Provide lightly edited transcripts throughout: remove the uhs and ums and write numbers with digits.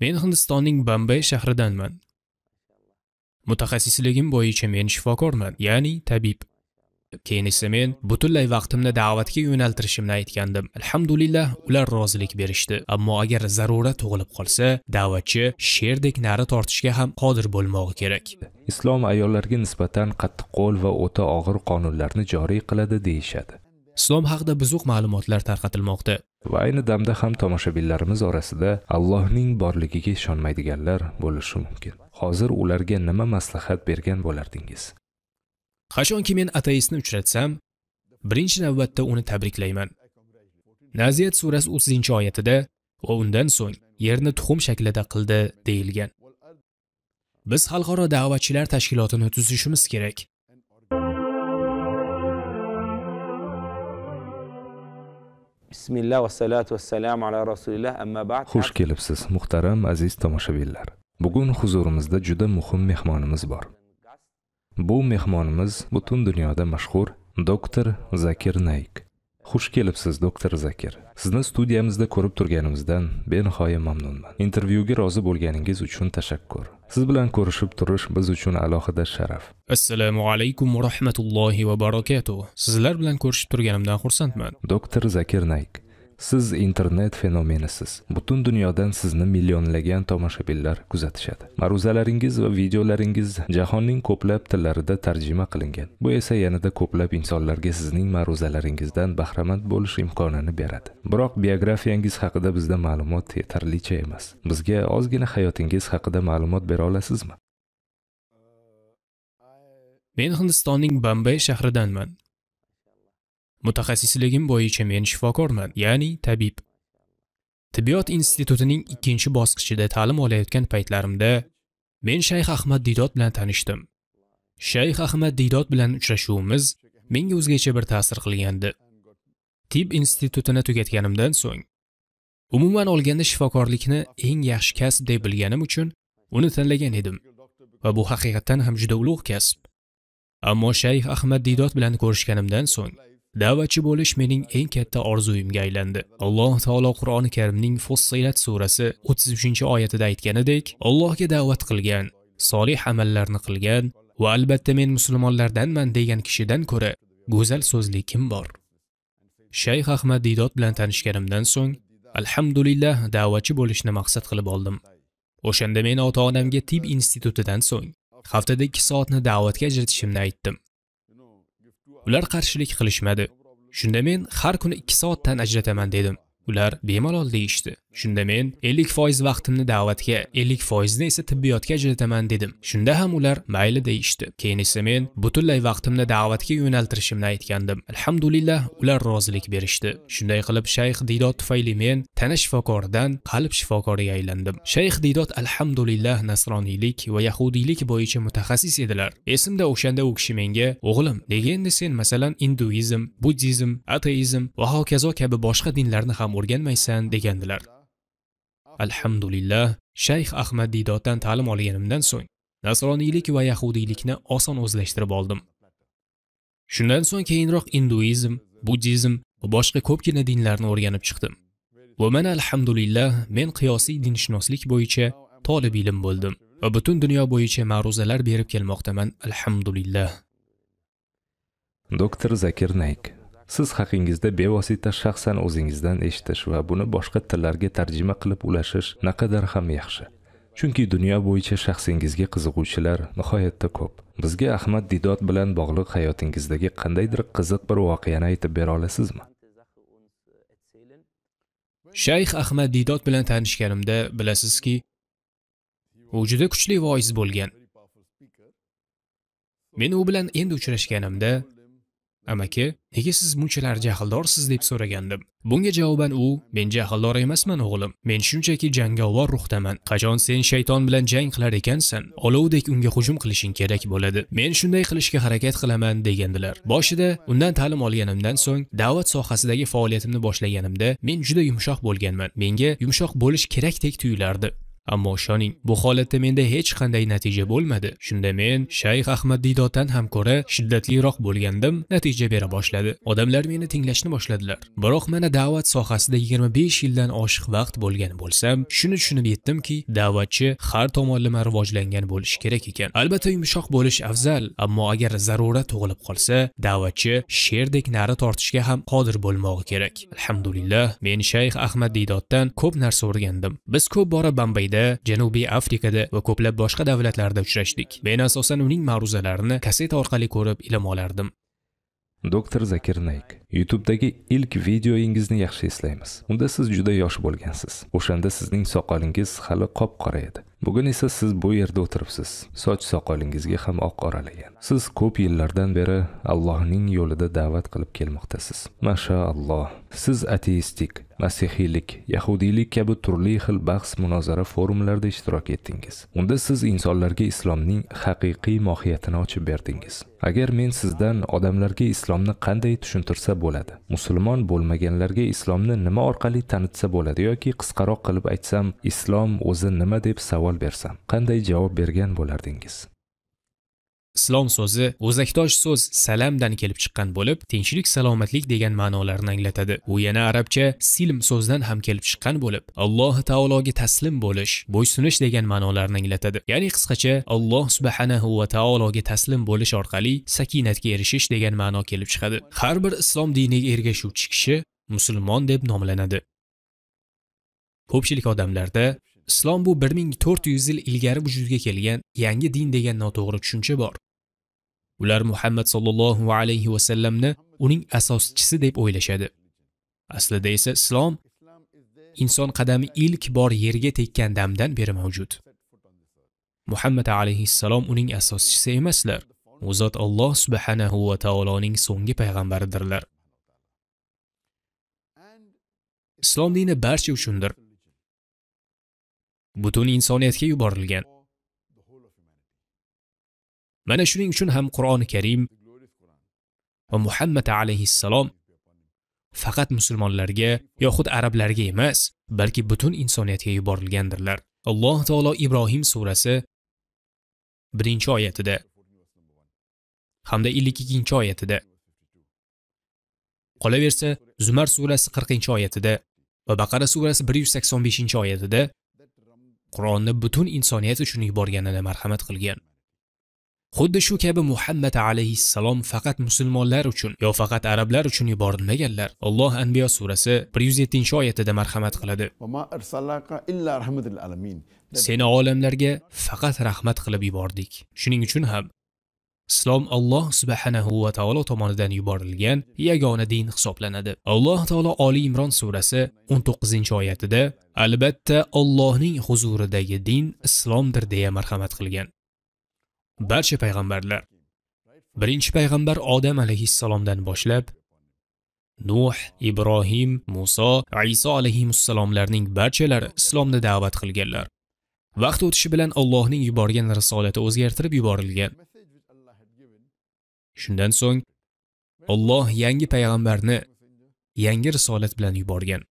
Men Hindistonning Bombay shahridanman. Mutaxassisligim bo'yicha men shifokorman, ya'ni tabib. Keyin esa men butunlay vaqtimni da'vatga yo'naltirishimni aytgandim. Alhamdulillah, ular rozilik berishdi. Ammo agar zarurat tug'ilib qolsa, da'vatchi sherdek nari tortishga ham qodir bo'lmog'i kerak. Islom ayollarga nisbatan qattiqqo'l va o'ta og'ir qonunlarni joriy qiladi deyishadi. Islom haqida buzuq ma'lumotlar tarqatilmoqda. Va ayni damda ham tomoshabinlarimiz orasida Allohning borligiga ishonmaydiganlar bo'lishi mumkin. Hozir ularga nima maslahat bergan bo'lardingiz? Qachonki men ateistni uchratsam, birinchi navbatda uni tabriklayman. Naziyat surasi 30-oyatida va undan so'ng yerni tuxum shaklida qildi deyilgan. Biz xalqaro da'vatchilar tashkilotini tuzishimiz kerak. Bismillah va salatu vassalamu ala rasulillah, amma ba'd. Xush kelibsiz, muhtaram aziz tomoshabinlar. Bugun huzurimizda juda muhim mehmonimiz bor. Bu mehmonimiz butun dunyoda mashhur doktor Zakir Naik. Xush kelibsiz, doktor Zakir. Sizni studiyamizda ko'rib turganimizdan benihoya mamnunman. Intervyuga rozi bo'lganingiz uchun tashakkur. Siz bilan ko'rishib turish biz uchun alohida sharaf. Assalomu alaykum va rahmatullohi va barakatuh. Sizlar bilan ko'rishib turganimdan xursandman. Doktor Zakir Naik, siz internet fenomenisiz. Butun dunyodan sizni millionlagan tomoshabinlar kuzatishadi. Ma'ruzalaringiz va videolaringiz jahonning ko'plab tillarida tarjima qilingan. Bu esa yanada ko'plab insonlarga sizning ma'ruzalaringizdan bahramand bo'lish imkonini beradi. Biroq biografiyangiz haqida bizda ma'lumot yetarlicha emas. Bizga ozgina hayotingiz haqida ma'lumot bera olasizmi? Men Hindistonning Bombay shahridanman. Mutaxassisligim bo'yicha men shifokorman, ya'ni tabib. Tibbiyot institutining 2-bosqichida ta'lim olayotgan paytlarimda men Shayx Ahmad Didot bilan tanishdim. Shayx Ahmad Didot bilan uchrashuvimiz menga o'zgacha bir ta'sir qilgandi. Tib institutini tugatganimdan so'ng, umuman olganda shifokorlikni eng yaxshi kasb deb bilganim uchun uni tanlagan edim va bu haqiqatan ham juda ulug' kasb. Ammo Shayx Ahmad Didot bilan ko'rishganimdan so'ng da'vatchi bo'lish mening eng katta orzuyimga aylandi. Alloh taolo Qur'oni Karimning Fussilat surasi 33-oyatida aytganidek, Allohga da'vat qilgan, solih amallarni qilgan va albatta men musulmonlardanman degan kishidan ko'ra go'zal so'zli kim bor? Shayx Ahmad Didot bilan tanishganimdan so'ng, alhamdulillah, da'vatchi bo'lishni maqsad qilib oldim. O'shanda men ota-onamga tib institutidan so'ng haftada 2 soatni da'vatga ajratishimni aytdim. Ular qarshilik qilishmadi. Shunda men har kuni 2 soatdan ajrataman dedim. Ular bemalol deyishdi. Shunda men 50% vaqtimni da'vatga, 50% ni esa tibbiyotga ajrataman dedim. Shunda ham ular mayli deyishdi. Keyin esa men butunlay vaqtimni da'vatga yo'naltirishimni aytgandim. Alhamdulillah, ular rozilik berishdi. Shunday qilib Shayx Didot tufayli men tana shifokoridan qalb shifokoriga aylandim. Shayx Didot alhamdulillah nasroniylik va yahudiylik bo'yicha mutaxassis edilar. Esimda o'shanda u kishi menga: "O'g'lim, nega endi sen masalan hinduizm, buddizm, ateizm va hokazo kabi boshqa dinlarni ham o'rganmaysan?" degandilar. Alhamdulillah, Shayx Ahmad Didotdan ta'lim olganimdan so'ng nasroniylik va yahudiylikni oson o'zlashtirib oldim. Shundan so'ng keyinroq hinduizm, buddizm va boshqa ko'pgina dinlarni o'rganib chiqdim. Va mana alhamdulillah, men qiyosiy dinshunoslik bo'yicha tolib ilm bo'ldim va butun dunyo bo'yicha ma'ruzalar berib kelmoqdaman, alhamdulillah. Doktor Zakir Naik, siz haqingizda bevosita shaxsan o'zingizdan eshitish va buni boshqa tillarga tarjima qilib ulashish naqadar ham yaxshi. Chunki dunyo bo'yicha shaxsingizga qiziquvchilar nihoyatda ko'p. Bizga Ahmad Didot bilan bog'liq hayotingizdagi qandaydir qiziq bir voqeani aytib bera olasizmi? Shayx Ahmad Didot bilan tanishganimda bilasizki, u juda kuchli voiz bo'lgan. Men u bilan endi uchrashganimda, "Amaki, nega siz bunchalar jahldorsiz?" deb so'ragandim. Bunga javoban u: "Men jahldor emasman, o'g'lim. Men shunchaki jangovar ruhdaman. Qachon sen shayton bilan jang qilar ekansan, olovdek unga hujum qilishing kerak bo'ladi. Men shunday qilishga harakat qilaman" degandilar. Boshida undan ta'lim olganimdan so'ng da'vat sohasidagi faoliyatimni boshlaganimda men juda yumshoq bo'lganman. Menga yumshoq bo'lish kerakdek tuyulardi. Ammo ishoning, bu holatda menda hech qanday natija bo'lmadi. Shunda men Shayx Ahmad Didotdan ham ko'ra shiddatliroq bo'lgandim, natija bera boshladi. Odamlar meni tinglashni boshladilar. Biroq mana da'vat sohasida 25 yildan oshiq vaqt bo'lgan bo'lsam, shuni tushunib yetdimki, da'vatchi har tomonlama rivojlangan bo'lishi kerak ekan. Albatta yumshoq bo'lish afzal, ammo agar zarurat tug'ilib qolsa, da'vatchi sherdek nari tortishga ham qodir bo'lmog'i kerak. Alhamdulillah, men Shayx Ahmad Didotdan ko'p narsa o'rgandim. Biz ko'p bora Bombayda, Janubiy Afrikada va ko'plab boshqa davlatlarda uchrashdik. Men asosan uning ma'ruzalarini kaseta orqali ko'rib ilm olardim. Doktor Zakir Naik, YouTube'dagi ilk videoyingizni yaxshi eslaymiz. Unda siz juda yosh bo'lgansiz. O'shanda sizning soqolingiz hali qop-qora edi. Bugun esa siz bu yerda o'tiribsiz. Soch soqolingizga ham oq oralagan. Siz ko'p yillardan beri Allohning yo'lida da'vat qilib kelmoqdasiz. Mashaalloh. Siz ateistik, masihiylik, yahudiylik kabi turli xil bahs munozara forumlarida ishtirok etdingiz. Unda siz insonlarga islomning haqiqiy mohiyatini ochib berdingiz. Agar men sizdan odamlarga islomni qanday tushuntirsa bo'ladi, musulmon bo'lmaganlarga islomni nima orqali tanitsa bo'ladi yoki qisqaroq qilib aytsam, islom o'zi nima deb savol bersam, qanday javob bergan bo'lardingiz? Islom so'zi o'zakdosh so'z salamdan kelib chiqqan bo'lib, tinchlik, salomatlik degan ma'nolarni anglatadi. U yana arabcha silm so'zidan ham kelib chiqqan bo'lib, Alloh taologa taslim bo'lish, bo'ysunish degan ma'nolarni anglatadi. Ya'ni qisqacha Alloh subhanahu va taologa taslim bo'lish orqali sakinatga erishish degan ma'no kelib chiqadi. Har bir islom diniga ergashuvchi kishi musulmon deb nomlanadi. Ko'pchilik odamlarda islom bu 1400 yil ilgari vujudga kelgan yangi din degan noto'g'ri tushuncha bor. Ular Muhammad sallallohu alayhi va sallamni uning asoschisi deb o'ylashadi. Aslida esa islom inson qadami ilk bor yerga tekkan damdan beri mavjud. Muhammad alayhissalom uning asoschisi emaslar. U zot Alloh subhanahu va taoloning so'nggi payg'ambaridirlar. Islom dini barcha uchundir. Butun insoniyatga yuborilgan. Mana shuning uchun ham Qur'oni Karim va Muhammad alayhissalom faqat musulmonlarga yoxud arablarga emas, balki butun insoniyatga yuborilgandirlar. Alloh taolo Ibrohim surasi 1-oyatida hamda 52-oyatida, qolaversa Zumar surasi 40-oyatida va Baqara surasi 185-oyatida Qur'onni butun insoniyat uchun yuborganini marhamat qilgan. Xuddi shu kabi Muhammad alayhissalom faqat musulmonlar uchun yo faqat arablar uchun yuborilmaganlar. Alloh Anbiyo surasi 107-oyatida marhamat qiladi. Seni olamlarga faqat rahmat qilib yubordik. Shuning uchun ham Islom Alloh subhanahu va taolo tomonidan yuborilgan yagona din hisoblanadi. Alloh taolo Oli Imron surasi 19-oyatida albatta Allohning huzuridagi din islomdir deya marhamat qilgan. Barcha payg'ambarlar, birinchi payg'ambar Odam alayhissalomdan boshlab Nuh, Ibrohim, Muso, Iso alayhissalomlarning barchalari islomni da'vat qilganlar. Vaqt o'tishi bilan Allohning yuborgan risolati o'zgartirib yuborilgan. Shundan so'ng Alloh yangi payg'ambarni yangi risolat bilan yuborgan.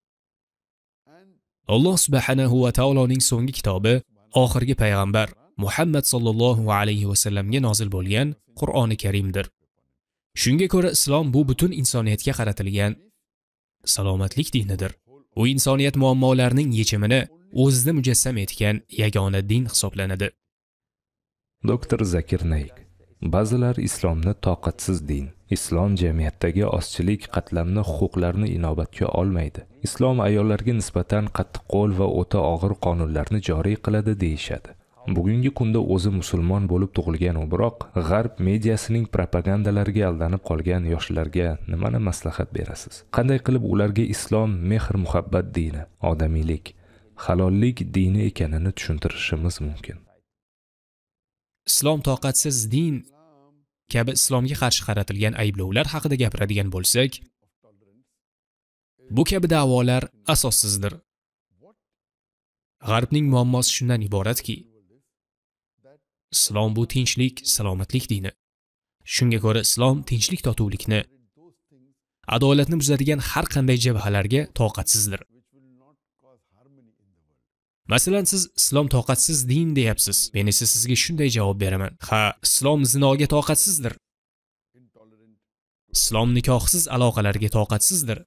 Alloh subhanahu va taoloning so'nggi kitobi oxirgi payg'ambar Muhammad sallallohu alayhi va sallamga nozil bo'lgan Qur'oni Karimdir. Shunga ko'ra islom bu butun insoniyatga qaratilgan salomatlik dinidir. U insoniyat muammolarining yechimini o'zida mujassam etgan yagona din hisoblanadi. Doktor Zakir Naik, ba'zilar islomni toqatsiz din, islom jamiyatdagi ozchilik qatlamni huquqlarini inobatga olmaydi, islom ayollarga nisbatan qattiqqo'l va o'ta og'ir qonunlarni joriy qiladi deyishadi. Bugungi kunda o'zi musulmon bo'lib tug'ilgan, biroq g'arb mediasining propagandalariga aldanib qolgan yoshlarga nimani maslahat berasiz? Qanday qilib ularga islom mehr-muhabbat dini, odamiylik, halollik dini ekanini tushuntirishimiz mumkin? Islom toqatsiz din kabi islomga qarshi qaratilgan ayblovlar haqida gapiradigan bo'lsak, bu kabi da'volar asossizdir. G'arbning muammosi shundan iboratki, islom bu tinchlik, salomatlik dini. Shunga ko'ra islom tinchlik totuvlikni, adolatni buzadigan har qanday jabhalarga toqatsizdir. Masalan, siz islom toqatsiz din deyapsiz. Men esa sizga shunday javob beraman. Ha, islom zinoga toqatsizdir. Islom nikohsiz aloqalarga toqatsizdir.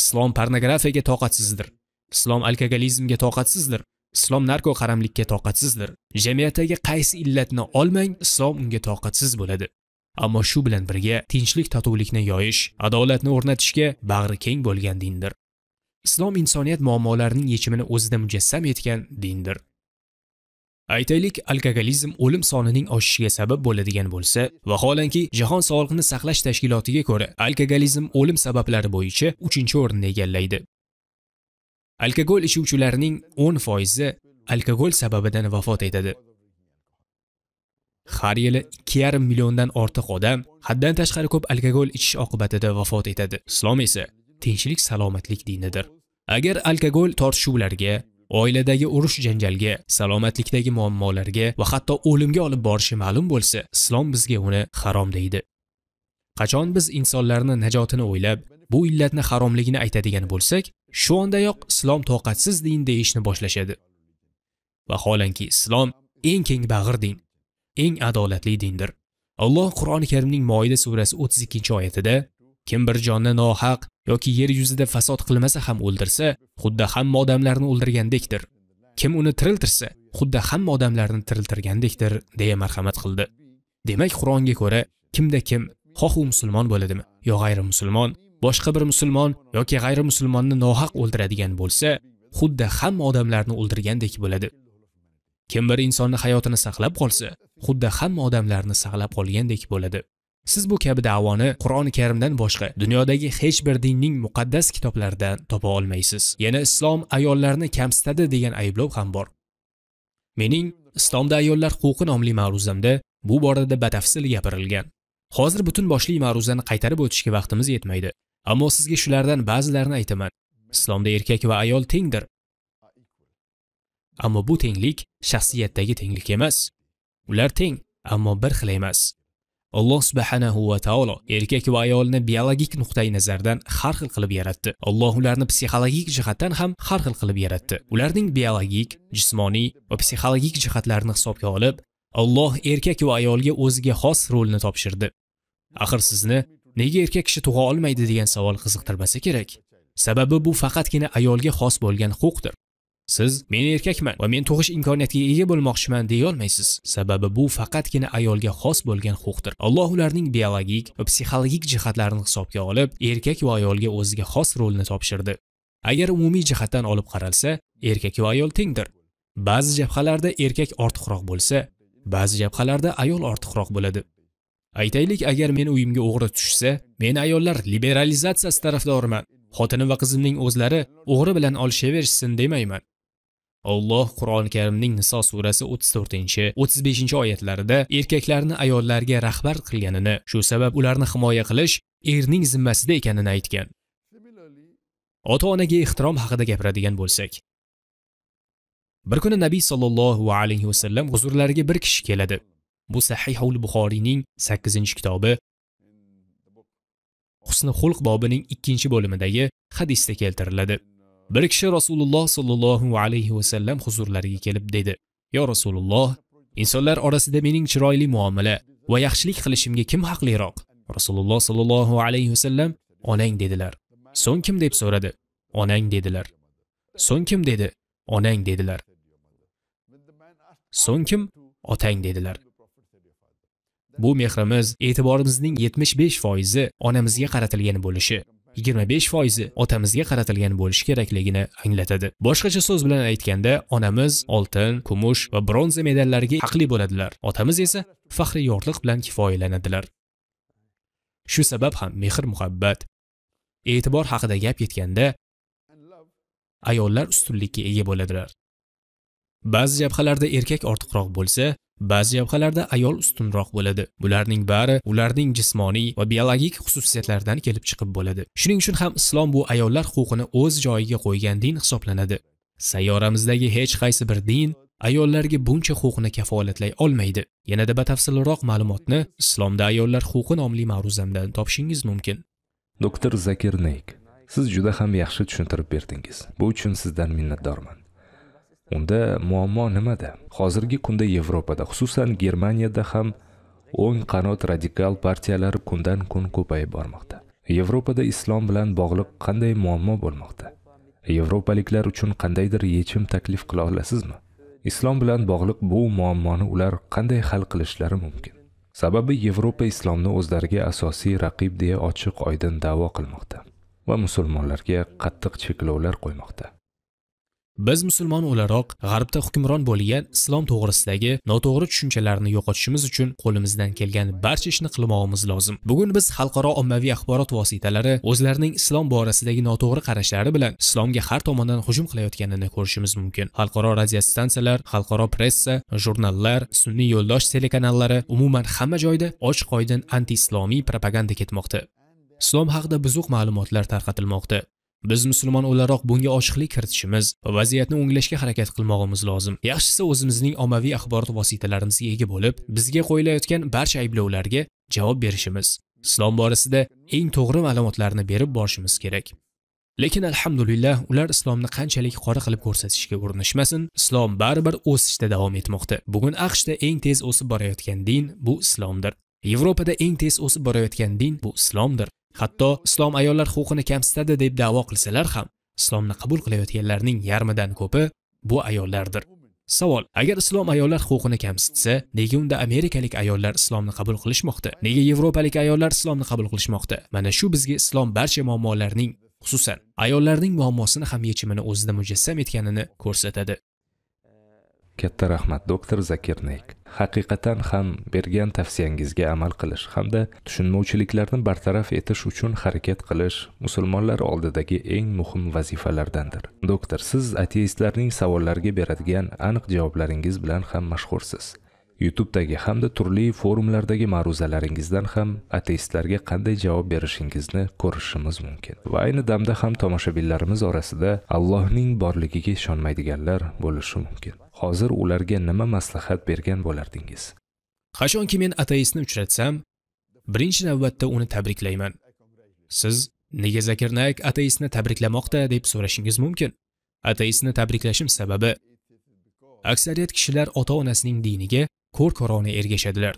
Islom pornografiyaga toqatsizdir. Islom alkogolizmga toqatsizdir. Islom narkoqaramlikka toqatsizdir. Jamiyatdagi qaysi illatni olmang, islom unga toqatsiz bo'ladi. Ammo shu bilan birga tinchlik totuvlikni yoyish, adolatni o'rnatishga bag'ri keng bo'lgan dindir. Islom insoniyat muammolarining yechimini o'zida mujassam etgan dindir. Aytaylik, alkogolizm o'lim sonining oshishiga sabab bo'ladigan bo'lsa, vaholanki Jahon sog'liqni saqlash tashkilotiga ko'ra, alkogolizm o'lim sabablari bo'yicha 3-o'rinni egallaydi. Alkogol ichuvchilarning 10% alkogol sababidan vafot etadi. Har yili 2,5 milliondan ortiq odam haddan tashqari ko'p alkogol ichish oqibatida vafot etadi. Islom esa tinchlik, salomatlik dinidir. Agar alkogol tortishuvlarga, oiladagi urush-janjalga, salomatlikdagi muammolarga va hatto o'limga olib borishi ma'lum bo'lsa, islom bizga uni harom deydi. Qachon biz insonlarni najotini o'ylab, bu illatni haromligini aytadigan bo'lsak, shu ondayoq islom toqatsiz din deyishni boshlashadi. Vaholanki islom eng keng bag'ir din, eng adolatli dindir. Alloh Qur'oni Karimning Moida surasi 32-oyatida kim bir jonni nohaq yoki yer yuzida fasod qilmasa ham o'ldirsa, xuddi hamma odamlarni o'ldirgandekdir. Kim uni tiriltirsa, xuddi hamma odamlarni tiriltirgandekdir, deya marhamat qildi. Demak, Qur'onga ko'ra, kimda kim, xoh u musulmon bo'ladimi yo g'ayri musulmon, boshqa bir musulmon yoki g'ayri musulmonni nohaq o'ldiradigan bo'lsa, xuddi hamma odamlarni o'ldirgandek bo'ladi. Kim bir insonni hayotini saqlab qolsa, xuddi hamma odamlarni saqlab qolgandek bo'ladi. Siz bu kabi da'voni Qur'oni Karimdan boshqa dunyodagi hech bir dinning muqaddas kitoblaridan topa olmaysiz. Yana islom ayollarni kamsitadi degan ayblov ham bor. Mening Islomda ayollar huquqi nomli ma'ruzamda bu borada batafsil gapirilgan. Hozir butun boshli ma'ruzani qaytarib o'tishga vaqtimiz yetmaydi. Ammo sizga shulardan ba'zilarini aytaman. Islomda erkak va ayol tengdir. Ammo bu tenglik shaxsiyatdagi tenglik emas. Ular teng, ammo bir xil emas. Alloh subhanahu va taolo erkak va ayolni biologik nuqtai nazardan har xil qilib yaratdi. Alloh ularni psixologik jihatdan ham har xil qilib yaratdi. Ularning biologik, jismoniy va psixologik jihatlarini hisobga olib, Alloh erkak va ayolga o'ziga xos rolni topshirdi. Axir sizni nega erkak kishi tug'a olmaydi degan savol qiziqtirmasa kerak. Sababi bu faqatgina ayolga xos bo'lgan huquqdir. Siz men erkakman va men tug'ish imkoniyatiga ega bo'lmoqchiman deya olmaysiz. Sababi bu faqatgina ayolga xos bo'lgan huquqdir. Alloh ularning biologik va psixologik jihatlarini hisobga olib, erkak va ayolga o'ziga xos rolni topshirdi. Agar umumiy jihatdan olib qaralsa, erkak va ayol tengdir. Ba'zi jabhalarda erkak ortiqroq bo'lsa, ba'zi jabhalarda ayol ortiqroq bo'ladi. Aytaylik, agar men uyimga o'g'ri tushsa, men ayollar liberalizatsiyasi tarafdoriman. Xotinim va qizimning o'zlari o'g'ri bilan olishaverishsin demayman. Alloh Qur'oni Karimning Niso surasi 34-35 oyatlarida erkaklarni ayollarga rahbar qilganini, shu sabab ularni himoya qilish erning zimmasida ekanini aytgan. Ota-onaga ehtirom haqida gapiradigan bo'lsak. Bir kuni Nabiy sallallohu alayhi vasallam huzurlariga bir kishi keladi. Bu Sahihul Buxoriyning 8-kitobi Husni xulq bobining 2-bo'limidagi hadisda keltiriladi. Bir kishi Rasululloh sallallohu alayhi vasallam huzurlariga kelib dedi: "Ya Rasululloh, insonlar orasida mening chiroyli muomala va yaxshilik qilishimga kim haqliroq?" Rasululloh sallallohu alayhi vasallam: "Onang" dedilar. So'ng kim deb so'radi? "Onang" dedilar. So'ng kim dedi? "Onang" dedilar. So'ng kim? "Otang" dedilar. Bu mehrimiz, e'tiborimizning 75% onamizga qaratilgan bo'lishi, 25% otamizga qaratilgan bo'lishi kerakligini anglatadi. Boshqacha so'z bilan aytganda, onamiz oltin, kumush va bronza medallarga haqli bo'ladilar. Otamiz esa faxriy yorliq bilan kifoyalanadilar. Shu sabab ham mehr-muhabbat, e'tibor haqida gap ketganda ayollar ustunlikka ega bo'ladilar. Ba'zi jabhalarda erkak ortiqroq bo'lsa, ba'zi jabhalarda ayol ustunroq bo'ladi. Bularning bari ularning jismoniy va biologik xususiyatlaridan kelib chiqib bo'ladi. Shuning uchun ham islom bu ayollar huquqini o'z joyiga qo'ygan din hisoblanadi. Sayyoramizdagi hech qaysi bir din ayollarga buncha huquqni kafolatlay olmaydi. Yanada batafsilroq ma'lumotni Islomda ayollar huquqi nomli ma'ruzamdan topishingiz mumkin. Doktor Zakir Naik, siz juda ham yaxshi tushuntirib berdingiz. Bu uchun sizdan minnatdorman. Unda muammo nimada? Hozirgi kunda Yevropada, xususan Germaniyada ham o'ng qanot radikal partiyalari kundan kun ko'payib bormoqda. Yevropada islom bilan bog'liq qanday muammo bo'lmoqda? Yevropaliklar uchun qandaydir yechim taklif qila olasizmi? Islom bilan bog'liq bu muammoni ular qanday hal qilishlari mumkin? Sababi Yevropa islomni o'zlariga asosiy raqib deya ochiq-oydin da'vo qilmoqda va musulmonlarga qattiq cheklovlar qo'ymoqda. Biz musulmon o'laroq g'arbda hukmron bo'lgan islom to'g'risidagi noto'g'ri tushunchalarni yo'qotishimiz uchun qo'limizdan kelgan barcha ishni qilmoqimiz lozim. Bugun biz xalqaro ommaviy axborot vositalari o'zlarining islom borasidagi noto'g'ri qarashlari bilan islomga har tomondan hujum qilayotganini ko'rishimiz mumkin. Xalqaro radiostansiyalar, xalqaro pressa, jurnallar, sun'iy yo'ldosh telekanallari, umuman hamma joyda ochiq-oydin anti-islomiy propaganda ketmoqda. Islom haqida buzuq ma'lumotlar tarqatilmoqda. Biz musulmon o'laroq bunga ochiqlik kiritishimiz va vaziyatni o'nglashga harakat qilmoqimiz lozim. Yaxshisi o'zimizning ommaviy axborot vositalarimizga ega bo'lib, bizga qo'yilayotgan barcha ayblovlarga javob berishimiz, islom borasida eng to'g'ri ma'lumotlarni berib borishimiz kerak. Lekin alhamdulillah, ular islomni qanchalik qora qilib ko'rsatishga urinishmasin, islom baribir o'sishda davom etmoqda. Bugun AQShda eng tez o'sib borayotgan din bu islomdir. Yevropada eng tez o'sib borayotgan din bu islomdir. Hatto islom ayollar huquqini kamsitadi deb da'vo qilsalar ham, islomni qabul qilayotganlarning yarmidan ko'pi bu ayollardir. Savol: agar islom ayollar huquqini kamsitsa, nega unda amerikalik ayollar islomni qabul qilishmoqda? Nega yevropalik ayollar islomni qabul qilishmoqda? Mana shu bizga islom barcha muammolarning, xususan ayollarning muammosini ham yechimini o'zida mujassam etganini ko'rsatadi. Katta rahmat, doktor Zakir Naik. Haqiqatan ham bergan tavsiyangizga amal qilish hamda tushunmovchiliklarni bartaraf etish uchun harakat qilish musulmonlar oldidagi eng muhim vazifalardandir. Doktor, siz ateistlarning savollariga beradigan aniq javoblaringiz bilan ham mashhursiz. YouTube'dagi hamda turli forumlardagi ma'ruzalaringizdan ham ateistlarga qanday javob berishingizni ko'rishimiz mumkin. Va ayni damda ham tomoshabinlarimiz orasida Allohning borligiga ishonmaydiganlar bo'lishi mumkin. Hozir ularga nima maslahat bergan bo'lardingiz? Qachonki men ateistni uchratsam, birinchi navbatda uni tabriklayman. Siz nega Zakir Naik ateistni tabriklamoqda deb so'rashingiz mumkin. Ateistni tabriklashim sababi, aksariyat kishilar ota-onasining diniga ko'r-ko'rona ergashadilar.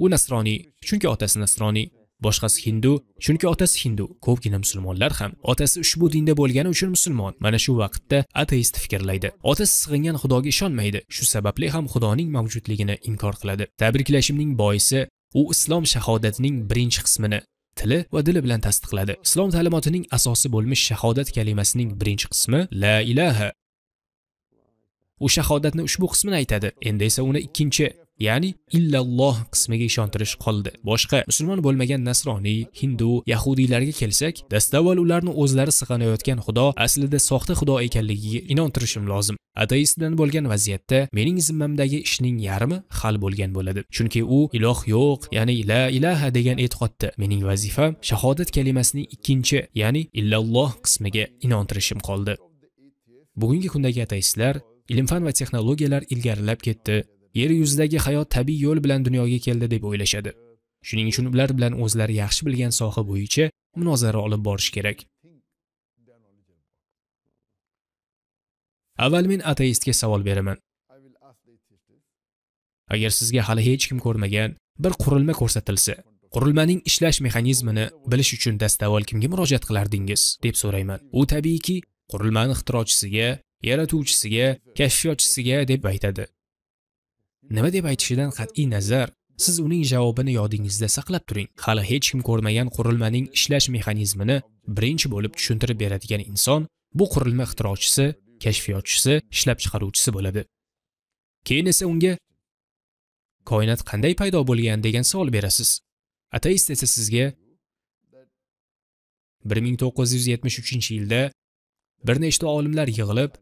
U nasroniy, chunki otasi nasroniy, boshqasi hindu, chunki otasi hindu. Ko'pgina musulmonlar ham otasi ushbu dinda bo'lgani uchun musulmon. Mana shu vaqtda ateist fikrlaydi. Otasi sig'ingan Xudoga ishonmaydi. Shu sababli ham Xudoning mavjudligini inkor qiladi. Tabriklashimning boisi, u islom shahodatining birinchi qismini tili va dili bilan tasdiqladi. Islom ta'limotining asosi bo'lmish shahodat kalimasining birinchi qismi la ilaha. U shahodatni ushbu qismini aytadi. Endi esa uni ikkinchi, ya'ni illalloh qismiga ishontirish qoldi. Boshqa musulmon bo'lmagan nasroniy, hindu, yahudiylarga kelsak, dastavval ularni o'zlari sig'inayotgan Xudo aslida soxta Xudo ekanligiga inontirishim lozim. Ateistdan bo'lgan vaziyatda mening zimmamdagi ishning yarmi hal bo'lgan bo'ladi. Chunki u iloh yo'q, ya'ni la ilaha degan e'tiqodda. Mening vazifam shahodat kalimasining ikkinchi, ya'ni illalloh qismiga inontirishim qoldi. Bugungi kundagi ateistlar ilm-fan va texnologiyalar ilgarilab ketdi, yer yuzidagi hayot tabiiy yo'l bilan dunyoga keldi deb o'ylashadi. Shuning uchun ular bilan o'zlari yaxshi bilgan soha bo'yicha munozara olib borish kerak. Avval men ateistga savol beraman. Agar sizga hali hech kim ko'rmagan bir qurilma ko'rsatilsa, qurilmaning ishlash mexanizmini bilish uchun dastavval kimga murojaat qilardingiz deb so'rayman. U tabiiyki qurilmani ixtirochisiga, yaratuvchisiga, kashfiyotchisiga deb aytadi. Nima deb aytishidan qat'iy nazar, siz uning javobini yodingizda saqlab turing. Hali hech kim ko'rmagan qurilmaning ishlash mexanizmini birinchi bo'lib tushuntirib beradigan inson bu qurilma ixtirochisi, kashfiyotchisi, ishlab chiqaruvchisi bo'ladi. Keyin esa unga koinot qanday paydo bo'lgan degan savol berasiz. Ateist esa sizga 1973-yilda bir nechta olimlar yig'ilib,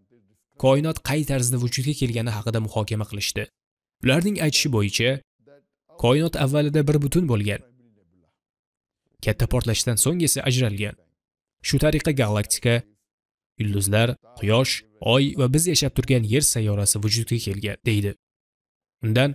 koinot qay tarzda vujudga kelgani haqida muhokama qilishdi. Ularning aytishi bo'yicha, koinot avvalida bir butun bo'lgan. Katta portlashdan so'ng esa ajralgan. Shu tariqa galaktika, yulduzlar, quyosh, oy va biz yashab turgan yer sayyorasi vujudga kelgan, deydi. Undan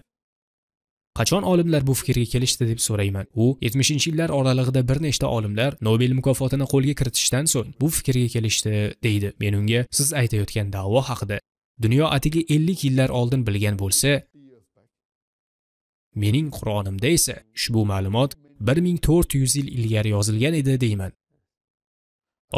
qachon olimlar bu fikrga kelishdi deb so'rayman. U 70-yillar oralig'ida bir nechta olimlar Nobel mukofotini qo'lga kiritishdan so'ng bu fikrga kelishdi, deydi. Men unga siz aytayotgan da'vo haqida dunyo atigi 50 yillar oldin bilgan bo'lsa, mening Qur'onimda esa ushbu ma'lumot 1400 yil ilgari yozilgan edi deyman.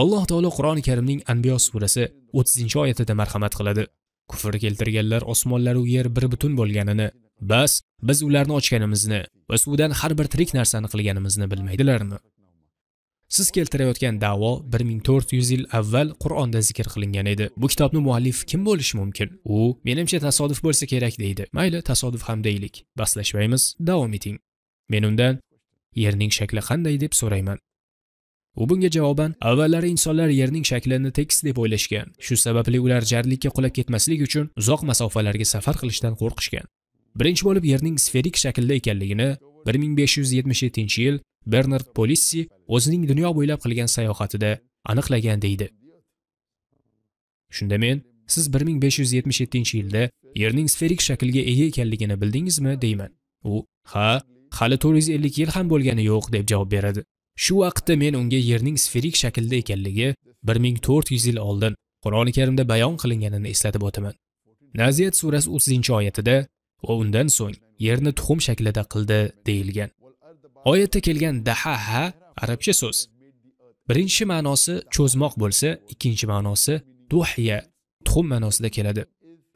Alloh taolo Qur'oni Karimning Anbiyo surasi 30-oyatida marhamat qiladi. Kufr keltirganlar osmonlar va yer bir butun bo'lganini, bas biz ularni ochganimizni va suvdan har bir tirik narsani qilganimizni bilmaydilarmi? Siz keltirayotgan da'vo 1400 yil avval Qur'onda zikr qilingan edi. Bu kitobni muallif kim bo'lishi mumkin? U menimcha tasodif bo'lsa kerak deydi. Mayli, tasodif ham deylik. Bahslashmaymiz, davom eting. Men undan yerning shakli qanday deb so'rayman. U bunga javoban, avvallari insonlar yerning shaklini tekis deb o'ylashgan. Shu sababli ular jarlikka qulab ketmaslik uchun uzoq masofalarga safar qilishdan qo'rqishgan. Birinchi bo'lib yerning sferik shaklda ekanligini 1577-yil Bernard Polissi o'zining dunyo bo'ylab qilgan sayohatida aniqlagan deydi. Shunda men, siz 1577-yilda yerning sferik shaklga ega ekanligini bildingizmi deyman. U, ha, hali 450 yil ham bo'lgani yo'q deb javob beradi. Shu vaqtda men unga yerning sferik shaklda ekanligi 1400 yil oldin Qur'oni Karimda bayon qilinganini eslatib o'taman. Naziyat surasi 30-oyatida va undan so'ng yerni tuxum shaklida qildi deyilgan. Oyatda kelgan dahaha arabcha so'z. Birinchi ma'nosi cho'zmoq bo'lsa, ikkinchi ma'nosi duhya, tuxum ma'nosida keladi.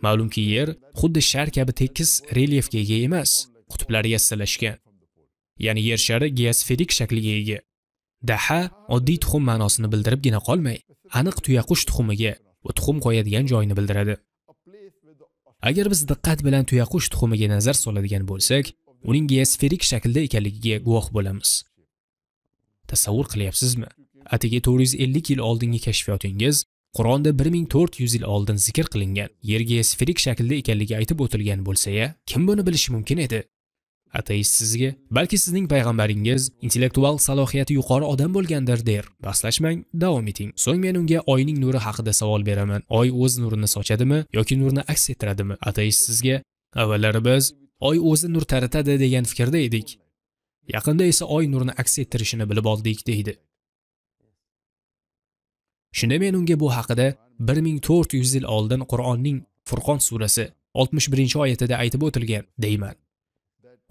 Ma'lumki, yer xuddi shar kabi tekis relyefga ega emas, qutblari yassilashgan. Ya'ni yer shari geosferik shaklga ega. Daha oddiy tuxum ma'nosini bildiribgina qolmay, aniq tuyaqush tuxumiga va tuxum qo'yadigan joyni bildiradi. Agar biz diqqat bilan tuyaqush tuxumiga nazar soladigan bo'lsak, uning geosferik shaklda ekanligiga guvoh bo'lamiz. Tasavvur qilyapsizmi? Atigi 450 yil oldingi kashfiyotingiz Qur'onda 1400 yil oldin zikr qilingan yer geosferik shaklda ekanligi aytib o'tilgan bo'lsa-ya, kim buni bilishi mumkin edi? Ateist sizga, balki sizning payg'ambaringiz intellektual salohiyati yuqori odam bo'lgandir der. Bahslashmang, davom eting. So'ng men unga oyning nuri haqida savol beraman. Oy o'z nurini sochadimi yoki nurni aks ettiradimi? Ateist sizga, avvallari biz oy o'zi nur taratadi degan fikrda edik. Yaqinda esa oy nurni aks ettirishini bilib oldik deydi. Shunda men unga bu haqida 1400 yil oldin Qur'onning Furqon surasi 61-oyatida aytib o'tilgan deyman.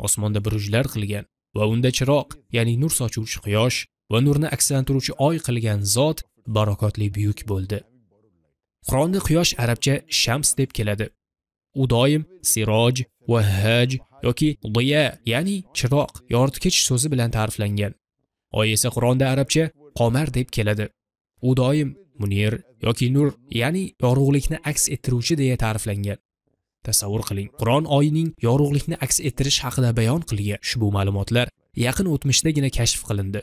Osmonda burujlar qilgan va unda chiroq, ya'ni nur sochuvchi quyosh va nurni akslantiruvchi oy qilgan zot barakotli buyuk bo'ldi. Qur'onda quyosh arabcha shams deb keladi. U doim siroj va haj yoki diya, ya'ni chiroq, yoritgich so'zi bilan ta'riflangan. Oy esa Qur'onda arabcha qomar deb keladi. U doim munir yoki nur, ya'ni yorug'likni aks ettiruvchi deya ta'riflangan. Tasavvur qiling, Qur'on oyning yorug'likni aks ettirish haqida bayon qilgan. Ushbu ma'lumotlar yaqin o'tmishdagina kashf qilindi.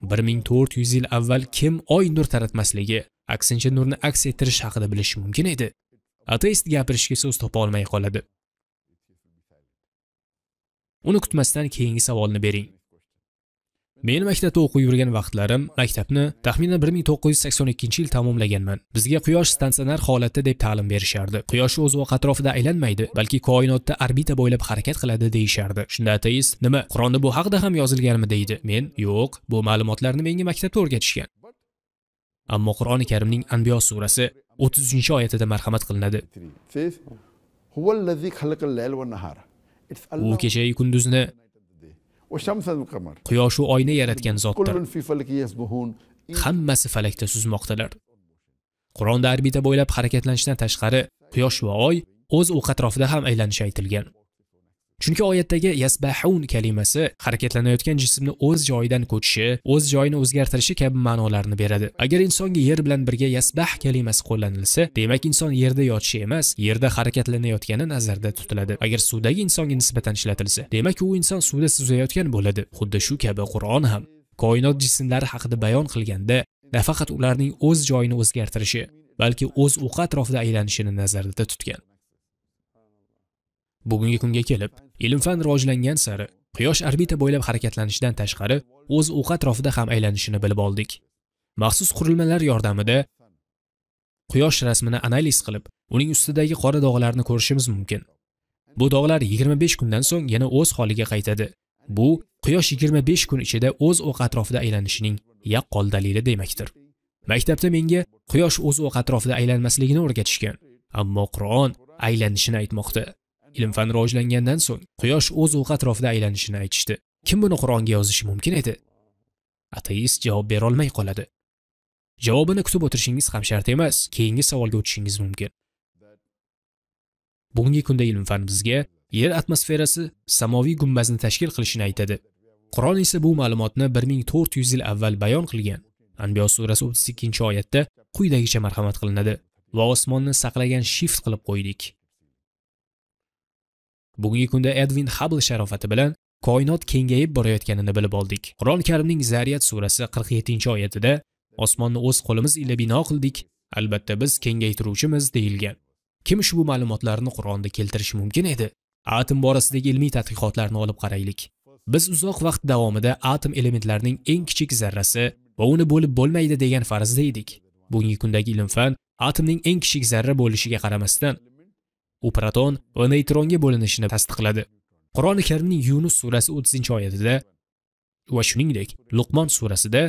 1400 yil avval kim oy nur taratmasligi, aksincha nurni aks ettirish haqida bilishi mumkin edi? Ateist gapirishga so'z topa olmay qoladi. Uni kutmasdan keyingi savolni bering. Men maktabda o'qib yurgan vaqtlarim maktabni taxminan 1982-yil tamomlaganman. Bizga quyosh statsionar holatda deb ta'lim berishardi. Quyosh o'z o'q atrofida aylanmaydi, balki koinotda orbita bo'ylab harakat qiladi deyishardi. Shunda ateist, nima, Qur'onda bu haqida ham yozilganmi deydi. Men, yo'q, bu ma'lumotlarni menga maktabda o'rgatishgan. Ammo Qur'oni Karimning Anbiyo surasi 33-oyatida marhamat qilinadi. U kecha kunduzni, quyosh va oyni yaratgan zotdir. Hammasi falakda suzmoqdalar. Qur'onda orbita bo'ylab harakatlanishdan tashqari quyosh va oy o'z o'q atrofida ham aylanishi aytilgan. Chunki oyatdagi yasbahun kalimasi harakatlanayotgan jismni o'z joyidan ko'chishi, o'z joyini o'zgartirishi kabi ma'nolarni beradi. Agar insonga yer bilan birga yasbah kalimasi qo'llanilsa, demak inson yerda yotishi emas, yerda harakatlanayotgani nazarda tutiladi. Agar suvdagi insonga nisbatan ishlatilsa, demak u inson suvda suzayotgan bo'ladi. Xuddi shu kabi Qur'on ham koinot jismlari haqida bayon qilganda nafaqat ularning o'z joyini o'zgartirishi, balki o'z o'qi atrofida aylanishini nazarda tutgan. Bugungi kunga kelib, ilm-fan rivojlangan sari quyosh orbita bo'ylab harakatlanishidan tashqari o'z o'qi atrofida ham aylanishini bilib oldik. Maxsus qurilmalar yordamida quyosh rasmini analiz qilib, uning ustidagi qora dog'larni ko'rishimiz mumkin. Bu dog'lar 25 kundan so'ng yana o'z holiga qaytadi. Bu quyosh 25 kun ichida o'z o'qi atrofida aylanishining yaqqol dalili demakdir. Maktabda menga quyosh o'z o'qi atrofida aylanmasligini o'rgatishgan. Ammo Qur'on aylanishini aytmoqda. Ilm-fan rivojlangandan so'ng quyosh o'z o'qi atrofida aylanishini aytishdi. Kim buni Qur'onga yozishi mumkin edi? Ateist javob bera olmay qoladi. Javobini kutib o'tirishingiz ham shart emas, keyingi savolga o'tishingiz mumkin. Bugungi kunda ilm-fan bizga Yer atmosferasi samoviy gumbazni tashkil qilishini aytadi. Qur'on esa bu ma'lumotni 1400 yil avval bayon qilgan. Anbiyo surasi 32-oyatda quyidagicha marhamat qilinadi: va osmonni saqlagan shift qilib qo'ydik. Bugungi kunda Edwin Hubble sharofati bilan koinot kengayib borayotganini bilib oldik. Qur'on Karimning Zariyat surasi 47-oyatida osmonni o'z qo'limiz ila bino qildik, albatta biz kengaytiruvchimiz deyilgan. Kim ushbu ma'lumotlarni Qur'onda keltirishi mumkin edi? Atom borasidagi ilmiy tadqiqotlarni olib qaraylik. Biz uzoq vaqt davomida atom elementlarining eng kichik zarrasi va uni bo'lib bo'lmaydi degan farazda edik. Bugungi kundagi ilm-fan atomning eng kichik zarra bo'lishiga qaramasdan, u proton va neytronga bo'linishini tasdiqladi. Qur'oni Karimning Yunus surasi 30-oyatida va shuningdek Luqmon surasida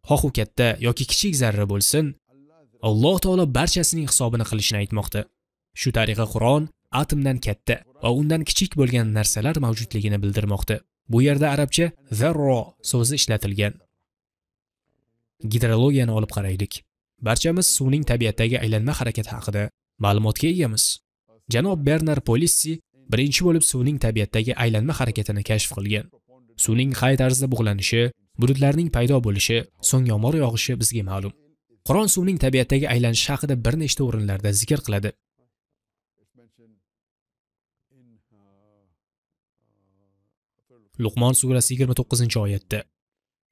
xoh u katta yoki kichik zarra bo'lsin, Alloh taolo barchasining hisobini qilishini aytmoqda. Shu tariqa Qur'on atomdan katta va undan kichik bo'lgan narsalar mavjudligini bildirmoqda. Bu yerda arabcha zarra so'zi ishlatilgan. Gidrologiyani olib qaraylik. Barchamiz suvning tabiatdagi aylanma harakati haqida ma'lumotga egamiz. Janob Bernar Polissi birinchi bo'lib suvning tabiatdagi aylanma harakatini kashf qilgan. Suvning qay tarzda bug'lanishi, bulutlarning paydo bo'lishi, so'ng yomg'ir yog'ishi bizga ma'lum. Qur'on suvning tabiatdagi aylanishi haqida bir nechta o'rinlarda zikr qiladi. Luqmon surasi 29-oyatda,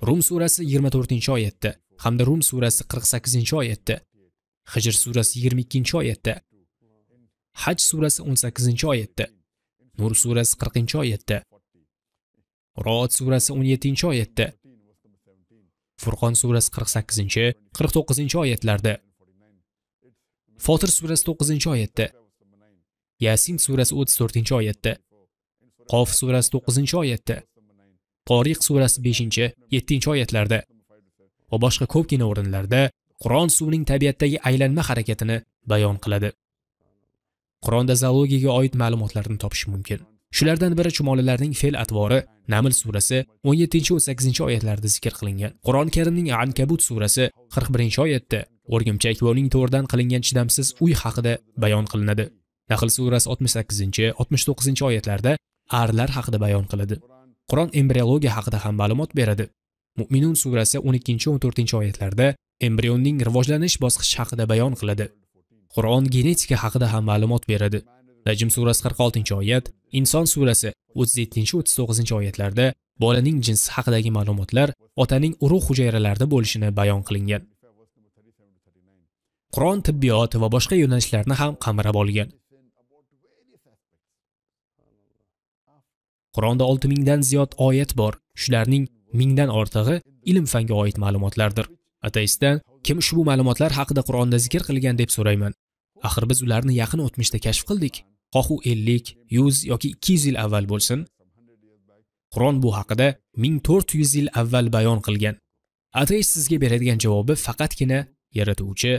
Rum surasi 24-oyatda hamda Rum surasi 48-oyatda, Hijr surasi 22-oyatda, Haj surasi 18-oyatda, Nur surasi 40-oyatda, Ra'd surasi 17-oyatda, Furqon surasi 48-, 49-oyatlarda, Fotir surasi 9-oyatda, Yasin surasi 34-oyatda, Qof surasi 9-oyatda, Toriq surasi 5-, 7-oyatlarda va boshqa ko'pgina o'rinlarda Qur'on suvning tabiatdagi aylanma harakatini bayon qiladi. Qur'onda zoologiyaga oid ma'lumotlarni topish mumkin. Shulardan biri chumolilarning fe'l-atvori Naml surasi 17-18-oyatlarda zikr qilingan. Qur'on Karimning Ankabut surasi 41-oyatda o'rgimchak va uning to'rdan qilingan chidamsiz uy haqida bayon qilinadi. Nahl surasi 68-, 69-oyatlarda arilar haqida bayon qiladi. Qur'on embriologiya haqida ham ma'lumot beradi. Mu'minun surasi 12-14-oyatlarda embrionning rivojlanish bosqichi haqida bayon qiladi. Qur'on genetika haqida ham ma'lumot beradi. Najm surasi 46-oyat, Inson surasi 37-39-oyatlarda bolaning jinsi haqidagi ma'lumotlar otaning urug' hujayralarida bo'lishini bayon qilingan. Qur'on tibbiyot va boshqa yo'nalishlarni ham qamrab olgan. Qur'onda 6000 dan ziyod oyat bor. Shularning 1000 dan ortig'i ilm-fanga oid ma'lumotlardir. Ateistdan kim ushbu ma'lumotlar haqida Qur'onda zikr qilgan deb so'rayman. Axir biz ularni yaqin o'tmishda kashf qildik. Xoh u 50, 100 yoki 200 yil avval bo'lsin. Qur'on bu haqida 1400 yil avval bayon qilgan. Ateist sizga beradigan javobi faqatgina yaratuvchi,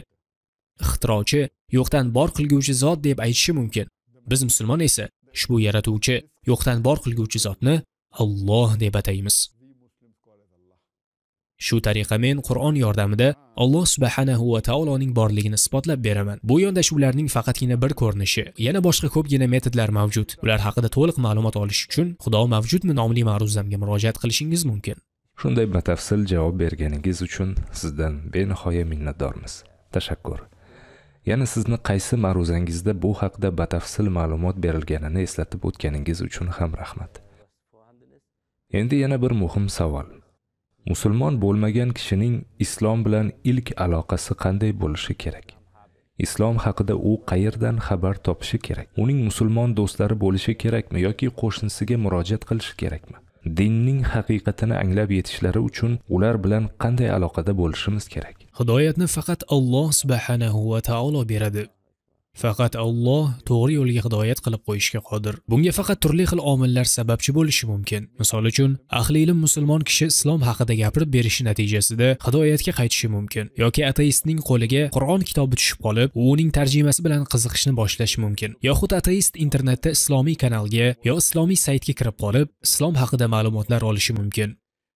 ixtirochi, yo'qdan bor qilguvchi zot deb aytishi mumkin. Biz musulmon esa ushbu yaratuvchi, yo'qdan bor qilguvchi zotni Alloh deb ataymiz. Shu tariqa men Qur'on yordamida Alloh subhanahu va taoloning borligini isbotlab beraman. Bu yondashuvlarning faqatgina bir ko'rinishi. Yana boshqa ko'pgina metodlar mavjud. Ular haqida to'liq ma'lumot olish uchun Xudo mavjudmi nomli ma'ruzamga murojaat qilishingiz mumkin. Shunday batafsil javob berganingiz uchun sizdan benihoya minnatdormiz. Tashakkur. Yana sizni qaysi ma'ruzangizda bu haqda batafsil ma'lumot berilganini eslatib o'tganingiz uchun ham rahmat. Endi yana bir muhim savol. Musulmon bo'lmagan kishining islom bilan ilk aloqasi qanday bo'lishi kerak? Islom haqida u qayerdan xabar topishi kerak? Uning musulmon do'stlari bo'lishi kerakmi yoki qo'shnisiga murojaat qilishi kerakmi? Dinning haqiqatini anglab yetishlari uchun ular bilan qanday aloqada bo'lishimiz kerak? Hidoyatni faqat Alloh subhanahu va taolo beradi. Faqat Alloh to'g'ri yo'lga hidoyat qilib qo'yishga qodir. Bunga faqat turli xil omillar sababchi bo'lishi mumkin. Misol uchun, ahli ilm musulmon kishi islom haqida gapirib berishi natijasida hidoyatga qaytishi mumkin yoki ateistning qo'liga Qur'on kitobi tushib qolib, u uning tarjimasi bilan qiziqishni boshlashi mumkin. Yoxud ateist internetda islomiy kanalga yo islomiy saytga kirib qolib, islom haqida ma'lumotlar olishi mumkin.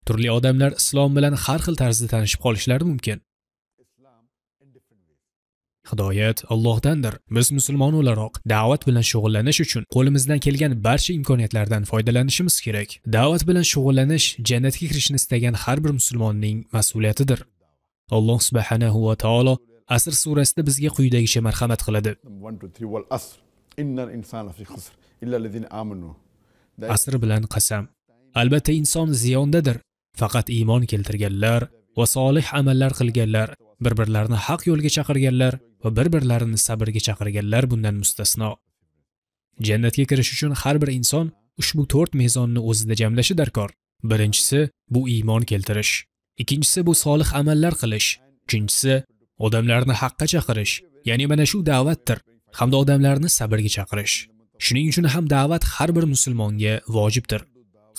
Turli odamlar islom bilan har xil tarzda tanishib qolishlari mumkin. Hidoyat Allohdandir. Biz musulmon o'laroq da'vat bilan shug'ullanish uchun qo'limizdan kelgan barcha imkoniyatlardan foydalanishimiz kerak. Da'vat bilan shug'ullanish jannatga kirishni istagan har bir musulmonning mas'uliyatidir. Alloh subhanahu va taolo Asr surasida bizga quyidagicha marhamat qiladi. Asr bilan qasam. Albatta inson ziyondadir. Faqat iymon keltirganlar va solih amallar qilganlar, bir-birlarini haq yo'lga chaqirganlar va bir-birlarini sabrga chaqirganlar bundan mustasno. Jannatga kirish uchun har bir inson ushbu 4 mezonni o'zida jamlashi darkor. Birinchisi bu iymon keltirish, ikkinchisi bu solih amallar qilish, uchinchisi odamlarni haqqa chaqirish, ya'ni mana shu da'vatdir, hamda odamlarni sabrga chaqirish. Shuning uchun ham da'vat har bir musulmonga vojibdir.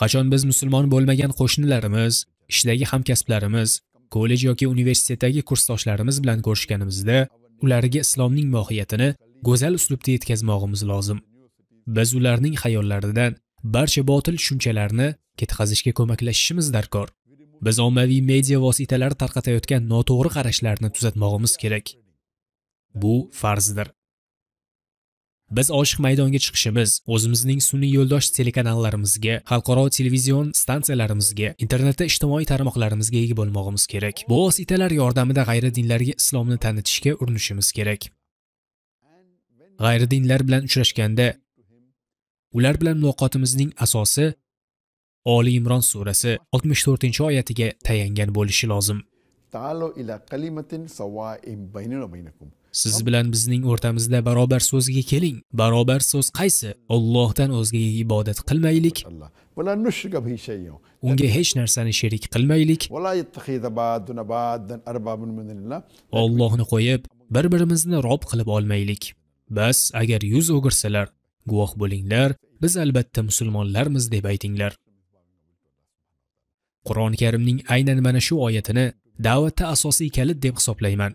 Qachon biz musulmon bo'lmagan qo'shnilarimiz, ishdagi hamkasblarimiz, kollej yoki universitetdagi kursdoshlarimiz bilan ko'rishganimizda ularga islomning mohiyatini go'zal uslubda yetkazmog'imiz lozim. Biz ularning xayollaridan barcha botil tushunchalarni ketkazishga ko'maklashishimiz darkor. Biz ommaviy media vositalari tarqatayotgan noto'g'ri qarashlarni tuzatmog'imiz kerak. Bu farzdir. Biz oshiq maydonga chiqishimiz, o'zimizning sun'iy yo'ldosh telekanallarimizga, xalqaro televizion stansiyalarimizga, internetda ijtimoiy tarmoqlarimizga ega bo'lmog'imiz kerak. Bu vositalar yordamida g'ayridinlarga islomni tanitishga urinishimiz kerak. G'ayridinlar bilan uchrashganda ular bilan muloqotimizning asosi Oli Imron surasi 64-oyatiga tayangan bo'lishi lozim. Siz bilan bizning o'rtamizda barobar so'zga keling. Barobar so'z qaysi? Allohdan o'zgaga ibodat qilmaylik. Unga hech narsani sherik qilmaylik. Allohni qo'yib, bir-birimizni Rob qilib olmaylik. Bas, agar yuz o'girsalar, guvoh bo'linglar, biz albatta musulmonlarmiz deb aytinglar. Qur'oni Karimning aynan mana shu oyatini da'vatda asosiy kalit deb hisoblayman.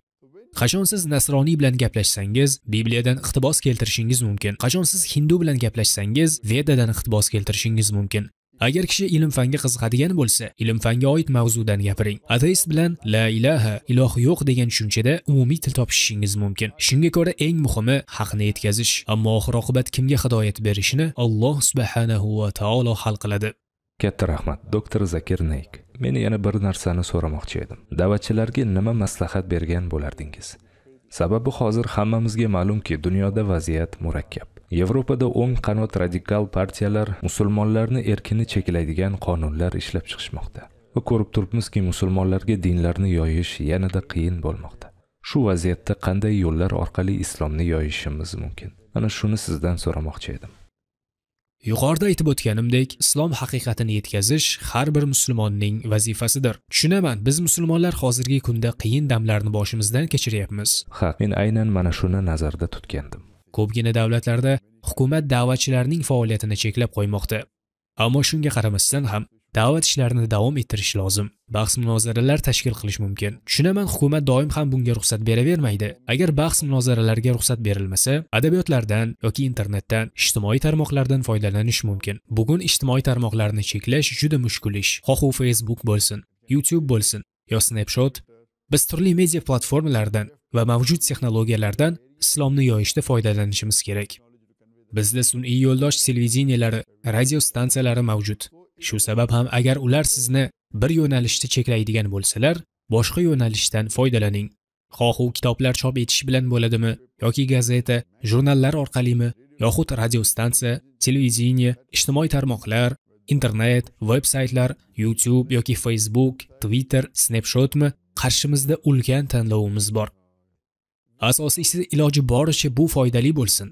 Qachon siz nasroniy bilan gaplashsangiz, Bibliyadan iqtibos keltirishingiz mumkin. Qachon siz hindu bilan gaplashsangiz, Vedadan iqtibos keltirishingiz mumkin. Agar kishi ilm-fanga qiziqadigan bo'lsa, ilm-fanga oid mavzudan gapiring. Ateist bilan la ilaha, iloh yo'q degan tushunchada umumiy til topishingiz mumkin. Shunga ko'ra eng muhimi haqni yetkazish. Ammo oxir-oqibat kimga hidoyat berishini Alloh subhanahu va taolo hal qiladi. Katta rahmat, doktor Zakir Naik. Men yana bir narsani so'ramoqchi edim. Da'vatchilarga nima maslahat bergan bo'lardingiz? Sababi hozir hammamizga ma'lumki, dunyoda vaziyat murakkab. Yevropada o'ng qanot radikal partiyalar musulmonlarni erkini cheklaydigan qonunlar ishlab chiqishmoqda. Va ko'rib turibmizki, musulmonlarga dinlarni yoyish yanada qiyin bo'lmoqda. Shu vaziyatda qanday yo'llar orqali islomni yoyishimiz mumkin? Ana shuni sizdan so'ramoqchi edim. Yuqorida aytib o'tganimdek, islom haqiqatini yetkazish har bir musulmonning vazifasidir. Tushunaman, biz musulmonlar hozirgi kunda qiyin damlarni boshimizdan kechiryapmiz. Ha, men aynan mana shuni nazarda tutgandim. Ko'pgina davlatlarda hukumat da'vatchilarning faoliyatini cheklab qo'ymoqda. Ammo shunga qaramasdan ham da'vat ishlarini davom ettirish lozim. Bahs munozaralar tashkil qilish mumkin. Tushunaman, hukumat doim ham bunga ruxsat beravermaydi. Agar bahs munozaralarga ruxsat berilmasa, adabiyotlardan yoki internetdan, ijtimoiy tarmoqlardan foydalanish mumkin. Bugun ijtimoiy tarmoqlarni cheklash juda mushkul ish. Xoh u Facebook bo'lsin, YouTube bo'lsin yo Snapchat, biz turli media platformalardan va mavjud texnologiyalardan islomni yoyishda foydalanishimiz kerak. Bizda sun'iy yo'ldosh televideniyalari, radio stansiyalari mavjud. Shu sabab ham agar ular sizni bir yo'nalishda cheklaydigan bo'lsalar, boshqa yo'nalishdan foydalaning. Xoh u kitoblar chop etish bilan bo'ladimi yoki gazeta, jurnallar orqalimi, yoxud radio stansiya, televideniya, ijtimoiy tarmoqlar, internet, veb-saytlar, YouTube yoki Facebook, Twitter, Snapchatmi, qarshimizda ulkan tanlovimiz bor. Asosiysi iloji boricha bu foydali bo'lsin.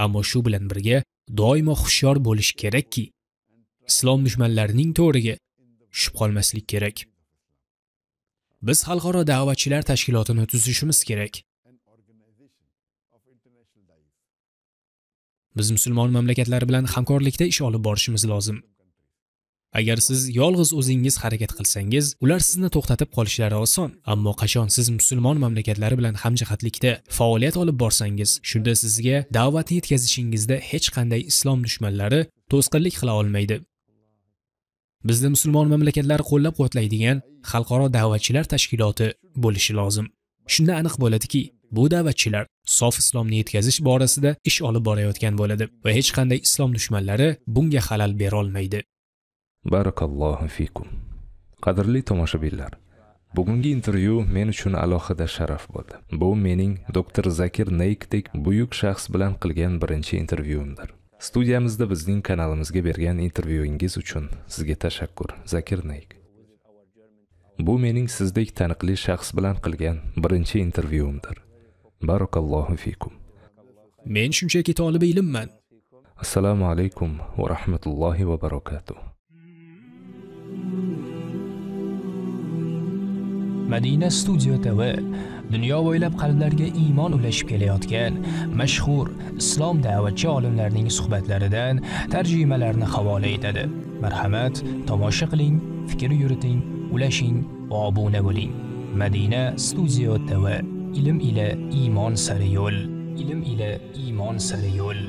Ammo shu bilan birga doimo hushyor bo'lish kerakki, islom dushmanlarining to'riga tushib qolmaslik kerak. Biz xalqaro da'vatchilar tashkilotini tuzishimiz kerak. Biz musulmon mamlakatlari bilan hamkorlikda ish olib borishimiz lozim. Agar siz yolg'iz o'zingiz harakat qilsangiz, ular sizni to'xtatib qolishlari oson. Ammo qachon siz musulmon mamlakatlari bilan hamjihatlikda faoliyat olib borsangiz, shunda sizga da'vatni yetkazishingizda hech qanday islom dushmanlari to'sqinlik qila olmaydi. Bizda musulmon mamlakatlari qo'llab-quvvatlaydigan xalqaro da'vatchilar tashkiloti bo'lishi lozim. Shunda aniq bo'ladiki, bu da'vatchilar sof islomni yetkazish borasida ish olib borayotgan bo'ladi va hech qanday islom dushmanlari bunga xalal bera olmaydi. Barakallohu fikum. Qadrli tomoshabinlar, bugungi intervyu men uchun alohida sharaf bo'ldi. Bu mening Dr. Zakir Naikdek buyuk shaxs bilan qilgan birinchi intervyuimdir. Studiyamizda bizning kanalimizga bergan intervyuingiz uchun sizga tashakkur, Zakir Naik. Bu mening sizdek taniqli shaxs bilan qilgan birinchi intervyuimdir. Barakallohu fikum. Men shunchaki tolib ilmman. Assalomu alaykum va rahmatullohi va barakatuh. Madina Studio TV dunyo bo'ylab qalblarga iymon ulashib kelayotgan mashhur islom da'vatchi olimlarning suhbatlaridan tarjimalarni havola etadi. Marhamat, tomosha qiling, fikr yuriting, ulashing va obuna bo'ling. Madina Studio TV, ilm ila iymon sari yo'l, ilm ila iymon sari yo'l.